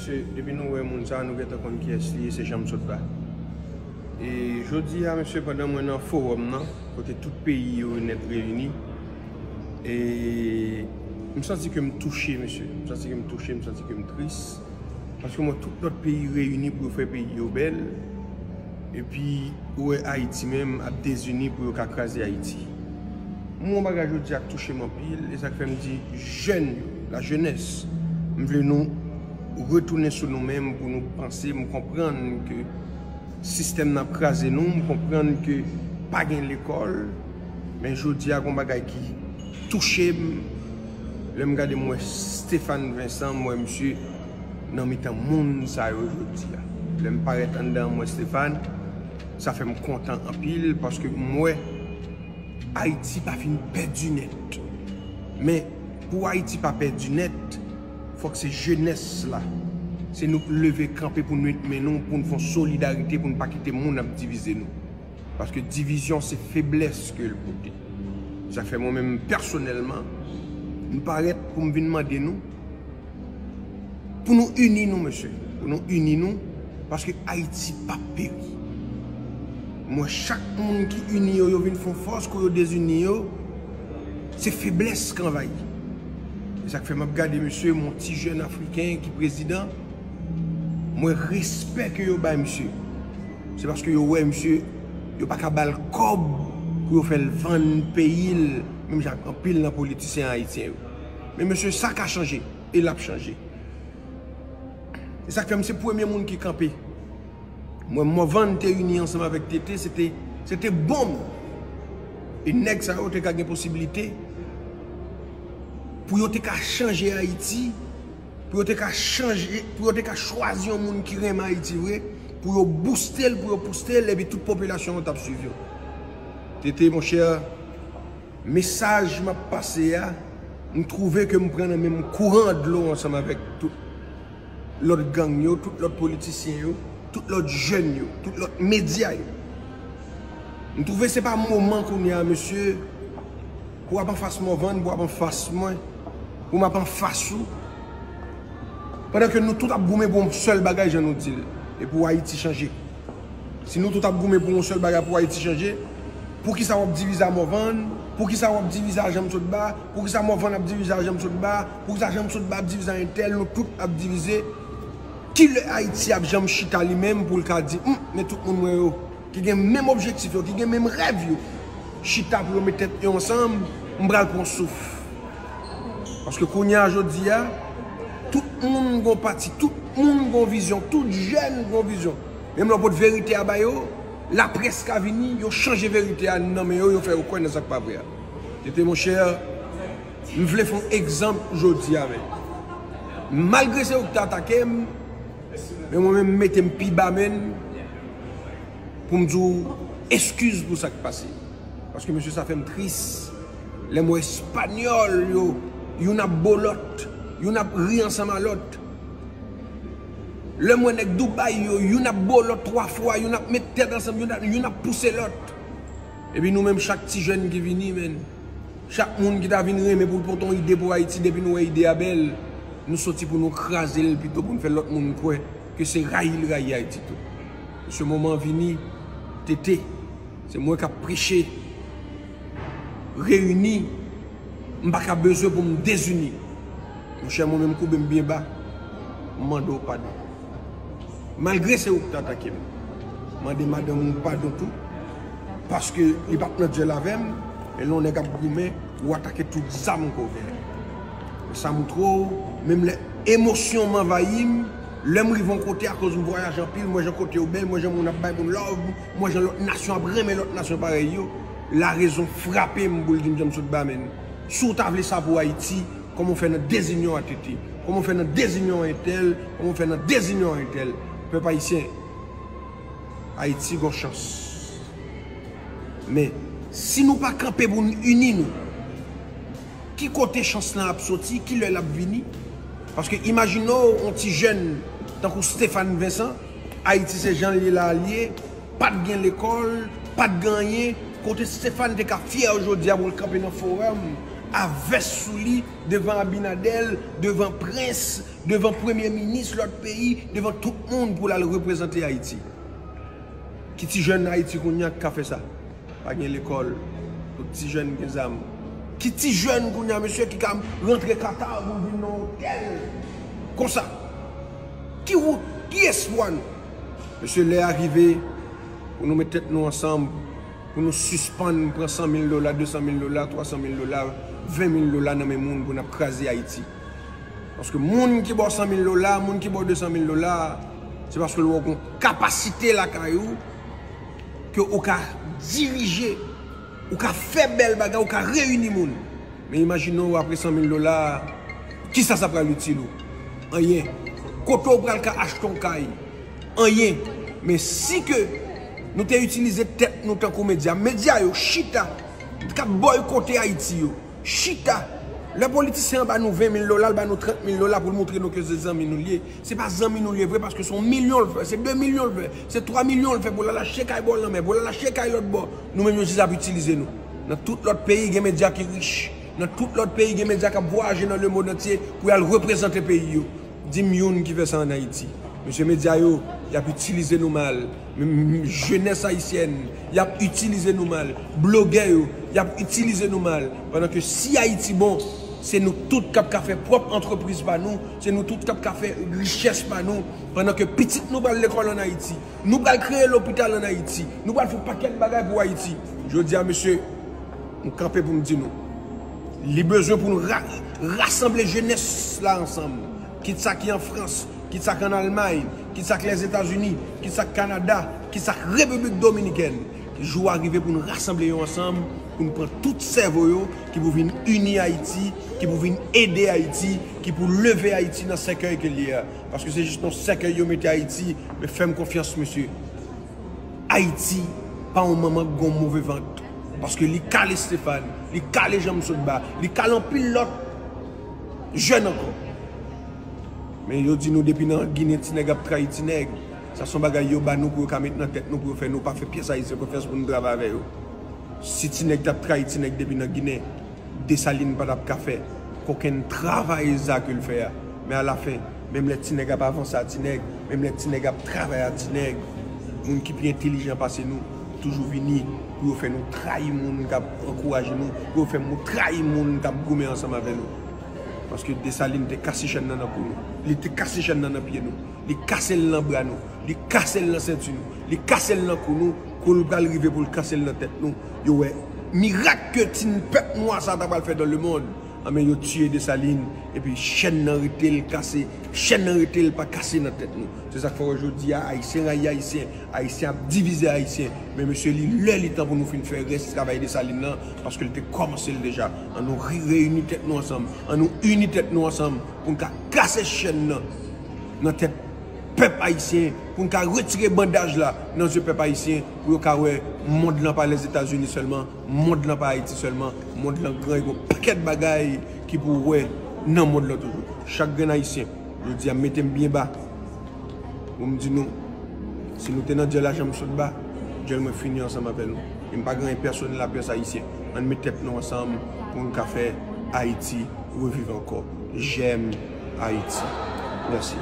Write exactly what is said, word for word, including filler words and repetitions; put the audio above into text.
Mesye, depi nou wè moun sa, nou gentan konn kiyès li ye, se Janm Sotba. E jodi a, mesye, pandan mwen nan fowòm nan, kote tout peyi yo nèt reyini, e m santi ke m touche, mesye. M santi ke m touche, m santi ke m tris. Paske m wè tout lòt peyi reyini pou yo fè peyi yo bèl. Epi, ou wè Ayiti menm ap dezini pou yo ka kraze Ayiti. M wè yon bagay jodi a k touche m anpil, e sa k fè m di jèn yo, la jeunesse, m vle nou retounen sou nou menm pou nou panse, m konprann ke sistèm nan ap kraze nou, m konprann ke pa gen lekòl, men jodi a gon bagay ki touche m, lè m gade m wè Stéphane Vincent, m wè misye nan mitan moun sa yo jodi a. Lè m parèt anndan m wè Stéphane, sa fè m kontan anpil paske m wè Ayiti pa fin pèdi nèt. Men pou Ayiti pa pèdi nèt, fòk se jenès la. Se nou k leve kanpe pou nou met men nou, pou n fè yon solidarite, pou n pa kite moun ap divize nou. Paske divizyon se feblès ke l pote. Sa fè mwen menm pèsonèlman, m parèt pou m vin mande nou, pou nou ini nou, mesye. Pou nou ini nou, paske Ayiti p ap peri. M wè chak moun ki ini yo, yo vin fè yon fòs, kou yo dezini yo, se feblès k anvayi. E sa k fè m ap gade, mesye, m wè yon ti jèn afriken ki prezidan, m wè respè ke yo bay misye. Se paske yo wè misye, yo pa ka ba l kòb pou yo fè l vann peyi l, menm jan ak anpil nan politisyen ayisyen yo. Men mesye, sa ka chanje, e l ap chanje. E sa k fè m se premye moun ki kanpe. Mwen, Morvan te ini ansanm avèk Tete, se te, se te bon. E nèg sa yo te ka gen posiblite pou yo te ka chanje Ayiti, pou yo te ka chanje, pou yo te ka chwazi yon moun ki renmen Ayiti vre, pou yo bouste l, pou yo pouste l, epi tout popilasyon an t ap swiv yo. Tete, monchè, mesaj m ap pase a, m twouve ke m pran nan menm kouran dlo ansanm avèk tout lòt gang yo, tout lòt politisyen yo, tout lòt jèn yo, tout lòt medya yo. M twouve se pa moman kounye a, mesye, pou w ap anfas Morvan, pou w ap anfas mwen, pou m ap anfas ou. Pandan ke nou tout ap goumen pou yon sèl bagay, jan nou di l, e pou Ayiti chanje. Si nou tout ap goumen pou yon sèl bagay, pou Ayiti chanje, poukisa w ap divize a Morvan? Poukisa w ap divize a Janm Sotba? Poukisa Morvan ap divize a Janm Sotba? Poukisa Janm Sotba ap divize a entèl? Nou tout ap divize. Kilè Ayiti ap janm chita li menm pou l ka di, "Hum, men tout moun mwen yo, ki gen menm objektif yo, ki gen menm rèv yo, chita pou yo met tèt yo ansanm, m pral pran souf." Paske kounye a, jodi a, tout moun gon pati, tout moun gon vizyon, tout jèn gon vizyon. Menm lè w pot verite a ba yo, laprès ka vini, yo chanje verite a nan men yo, yo fè yo kwè nan sa k pa vre a. Tete, monchè, m vle fè yon egzanp jodi a, men. Malgre se ou ki te atake m, men mwen menm, m mete m pi ba, men, pou m di w eskiz pou sa k pase. Paske, mesye, sa fè m tris. Lè m wè Espanyòl yo, youn ap bo lòt, youn ap ri ansanm a lòt. Lè m wè nèg Dubai yo, youn ap bo lòt twa fwa, youn ap met tèt ansanm, youn ap, youn ap pouse lòt. Epi nou menm, chak ti jèn ki vini, men, chak moun ki ta vin renmen pou l pote yon ide pou Ayiti, depi nou wè ide a bèl, nou soti pou nou kraze l pito pou n fè lòt moun kwè ke se rayi l rayi Ayiti tou. Mesye, moman an vini, Tete, se mwen k ap preche. Reyini, m pa ka bezwen pou m dezini. Monchè, mwen menm koube m byen ba, m mande w padon. Malgre se ou ki te atake m, mande madanm ou padon tou, paske li pa t nan dyèl avè m, men lè yon nèg ap goumen, ou atake tout zam ke w genyen. Men sa montre w, menm lè emosyon m anvayi m, lè m rive yon kote, akoz m vwayaje anpil, m wè jan kote yo bèl, m wè jan moun ap bay moun love, m wè jan lòt nasyon ap renmen lòt nasyon parèy yo, larezon frape m pou l di m, Janm Sotba, men, si w ta vle sa pou Ayiti, kòman w fè nan dezinyon a Tete? Kòman w fè nan dezinyon a entèl? Kòman w fè nan dezinyon a entèl? Pèp ayisyen, Ayiti gon chans. Men, si nou pa kanpe pou n ini nou, ki kote chans lan ap soti? Kilè l ap vini? Paske imajine w, yon ti jèn tankou Stéphane Vincent, Ayiti se jan l ye la a l ye, pa t gen lekòl, pa t gen anyen, kote Stéphane te ka fyè jodi a pou l kanpe nan fowòm, a vès sou li, devan Abinader, devan prens, devan premye minis lòt peyi, devan tout moun pou l al reprezante Ayiti. Ki ti jèn Ayiti kounye a k ka fè sa? Pa gen lekòl, tout ti jèn gen zam. Ki ti jèn kounye a, mesye, ki ka rantre Qatar pou vin nan otèl konsa? Ki wout, ki espwa nou? Mesye, lè a rive pou nou met tèt nou ansanm, pou nou sispann pran san mil dola, de san mil dola, twa san mil dola, ven mil dola nan men moun pou n ap kraze Ayiti. Paske moun ki ba w san mil dola, moun ki ba w de san mil dola, se paske l wè w gen kapasite lakay ou, ke ou ka dirije, ou ka fè bèl bagay, ou ka reyini moun. Men imajine w apre san mil dola, kisa sa pral itil ou? Anyen. Kote w pral ka achte yon kay? Anyen. Men si ke nou te itilize tèt nou tankou medya, medya yo chita, k ap boykote Ayiti yo, chita. Lè politisyen an ba nou ven mil dola, l ba nou trant mil dola pou l montre nou ke se zanmi nou l ye. Se pa zanmi nou l ye vre, paske se yon milyon l fè, se de milyon l fè, se twa milyon l fè pou l al achte kay bò lanmè, pou l al achte kay lòt bò. Nou menm yo jis ap itilize nou. Nan tout lòt peyi, gen medya ki rich. Nan tout lòt peyi, gen medya k ap vwayaje nan lemonn antye pou y al reprezante peyi yo. Di m youn ki fè sa ann Ayiti. Mesye medya yo, y ap itilize nou mal. M, m, jenès ayisyèn, y ap itilize nou mal. Blogè yo, y ap itilize nou mal. Pandan ke si Ayiti bon, se nou tout k ap ka fè pwòp antrepriz pa nou, se nou tout k ap ka fè richès pa nou. Pandan ke pitit nou pral lekòl ann Ayiti, nou pral kreye lopital ann Ayiti, nou pral fè yon pakèt bagay pou Ayiti. Jodi a, mesye, m kanpe pou m di nou, li bezwen pou nou ra-, rasanble jenès la ansanm. Kit sa ki an Frans, kit sa k ann Almay, kit sa k Lèzetazini, kit sa k Kanada, kit sa k Repiblik Dominikèn. Jou a rive pou nou rasanble yo ansanm, pou nou pran tout sèvo yo, ki pou vin ini Ayiti, ki pou vin ede Ayiti, ki pou leve Ayiti nan sèkèy ke l ye a. Paske se jis nan sèkèy yo mete Ayiti, men fè m konfyans, mesye. Ayiti pa yon manman k gon move vant. Paske li kale Stéphane, li kale Janm Sotba, li kale anpil lòt jèn ankò. Men yo di nou depi nan Ginen ti nèg ap trayi ti nèg. Sa se yon bagay yo ba nou pou yo ka met nan tèt nou, pou yo fè nou pa fè pyès Ayisyen konfyans pou nou travay avè yo. Si ti nèg t ap trayi ti nèg depi nan Ginen, Desalin pa t ap ka fè kokenn travay sa ke l fè a. Men alafen, menm lè ti nèg ap avanse a ti nèg, menm lè ti nèg ap travay a ti nèg, moun ki pi entèlijan pase nou toujou vini pou yo fè nou trayi moun k ap ankouraje nou, pou yo fè nou trayi moun k ap goumen ansanm avè nou. Paske Desalin te kase chèn nan nan kou nou. Li te kase chèn nan nan pye nou. Li kase l nan bra nou. Li kase l nan senti nou. Li kase l nan kou nou. Kou l pral rive pou l kase l nan tèt nou. Yo wè mirak ke timoun pèp nwa sa ta pral fè dans le monde. Anben, yo tiye Desalin. Epi chèn nan rete l kase. Chèn nan rete l pa kase nan tèt nou. Se sa k fè w wè jodi a, Ayisyen rayi Ayisyen. Ayisyen ap divize Ayisyen. Men mesye, li lè li tan pou nou fin fè rès travay Desalin nan. Paske l te kòmanse l deja. Ann nou ri-, reyini tèt nou ansanm. Ann nou ini tèt nou ansanm. Pou n ka kase chèn nan. Nan tèt pèp ayisyen, pou n ka retire bandaj la nan zye pèp ayisyen, pou yo ka wè mond lan pa Lèzetazini sèlman, mond lan pa Ayiti sèlman, mond lan gran, e gon pakèt bagay ki pou wè nan mond lan toujou. Chak grenn ayisyen, jodi a, m mete m byen ba pou m di nou, si nou te nan dyèl a Janm Sotba, dyèl mwen fini ansanm avè nou. E m pa gen anyen pèsonèl a pyès ayisyen. Ann met tèt nou ansanm pou n ka fè Ayiti reviv ankò. J'aime Haïti. Mèsi.